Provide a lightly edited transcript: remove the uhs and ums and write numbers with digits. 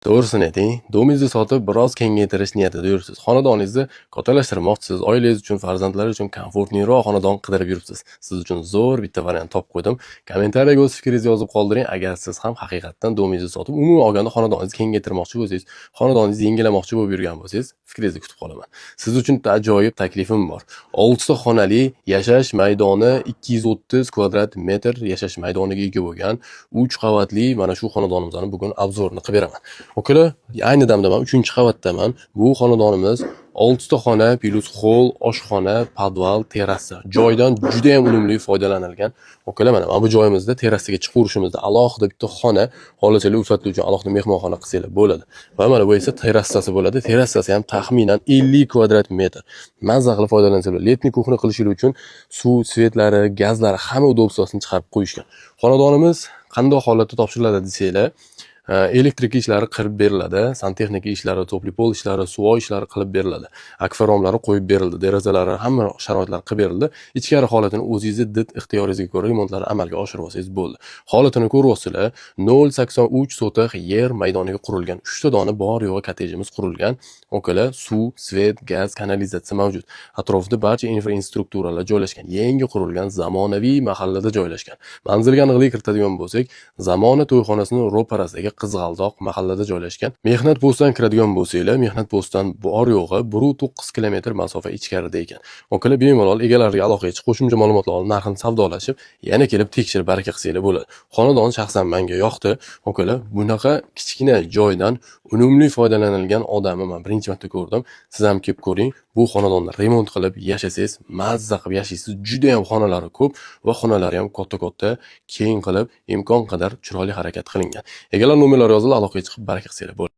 To'g'risini ayting, дом ingizni sotib, biroz kengaytirish niyatida yuribsiz. Xonadoningizni kattalashtirmoqchisiz, oilangiz uchun, farzandlar uchun komfortliroq xonadon qidirib yuribsiz. Siz uchun zo'r bitta variant topib qo'ydim. Kommentariyaga o'z fikringizni yozib qoldiring. Agar siz ham haqiqatdan дом ingizni sotib, umuman olganda xonadoningizni kengaytirmoqchi bo'lsangiz, xonadoningizni yangilamoqchi bo'lib yurgan bo'lsangiz, fikringizni kutib qolaman. Siz uchun bitta ajoyib taklifim bor. 6 ta xonali, yashash maydoni 230 kvadrat metr yashash maydoniga ega bo'lgan 3 qavatli mana shu xonadonimizni bugun обзор ini qilib beraman. Akalar, ayni damda man 3-qavatdaman. Bu xonadonimiz 6 ta xona плюс холл, oshxona, podval, terrasa. Joydan juda ham unumli foydalanilgan. Akalar, mana bu joyimizda terrasaga chiqaverishimizda alohida bitta xona, xohlasanglar ulfatlar uchun alohida mehmonxona qilsanglar bo'ladi. Va mana bu esa terrasasi bo'ladi. Terrasasi ham taxminan 50 kvadrat metr. Mazza qilib foydalansa bo'ladi. Летний кухня qilishlar uchun suv, свет lari, gazlari, hamma удобство sini chiqarib qo'yishgan. Xonadonimiz qanday holatda topshiriladi desanglar, elektrik ishlari qilib beriladi, santexnika ishlari, тёплый пол ishlari, suvoq ishlari qilib beriladi. Akfa romlari qo'yib berildi, derazalari, hamma sharoitlar qilib berildi. Ichkari holatini o'zingizni did ixtiyoringizga ko'ra remontlarni amalga oshirib olsangiz bo'ldi. Holatini ko'ryapsizlar, 0,83 sotix yer maydoniga qurilgan 3 ta dona bor yo'g'i kottejimiz qurilgan. Akalar, suv, свет, gaz, kanalizatsiya mavjud. Atrofida barcha infrastrukturalar joylashgan. Yangi qurilgan zamonaviy mahallada joylashgan. Manzilga aniqlik kiritadigan bo'lsak, Zamona to'yxonasining ro'parasidagi Qizg'aldoq mahallada joylashgan. Mehnat postdan kiradigan bo'lsanglar, Mehnat postdan bor yo'g'i 1,9 kilometr masofa ichkarida ekan. Akalar, bemalol egalariga aloqaga chiqib, qo'shimcha ma'lumotlar olib, narxini savdolashib, yana kelib tekshirib baraka qilsanglar bo'ladi. Xonadon shaxsan menga yoqdi. Akalar, bunaqa kichkina joydan unumli foydalanilgan odamni man birinchi marta ko'rdim. Siz ham kelib ko'ring. Bu xonadonni remont qilib yashasangiz, mazza qilib yashaysiz. Juda ham xonalari ko'p va xonalari ham katta-katta, keng qilib, imkon qadar chiroyli harakat qilingan. Egalar nomerlari yozildi, aloqaga chiqib baraka qilsanglar bo'ladi.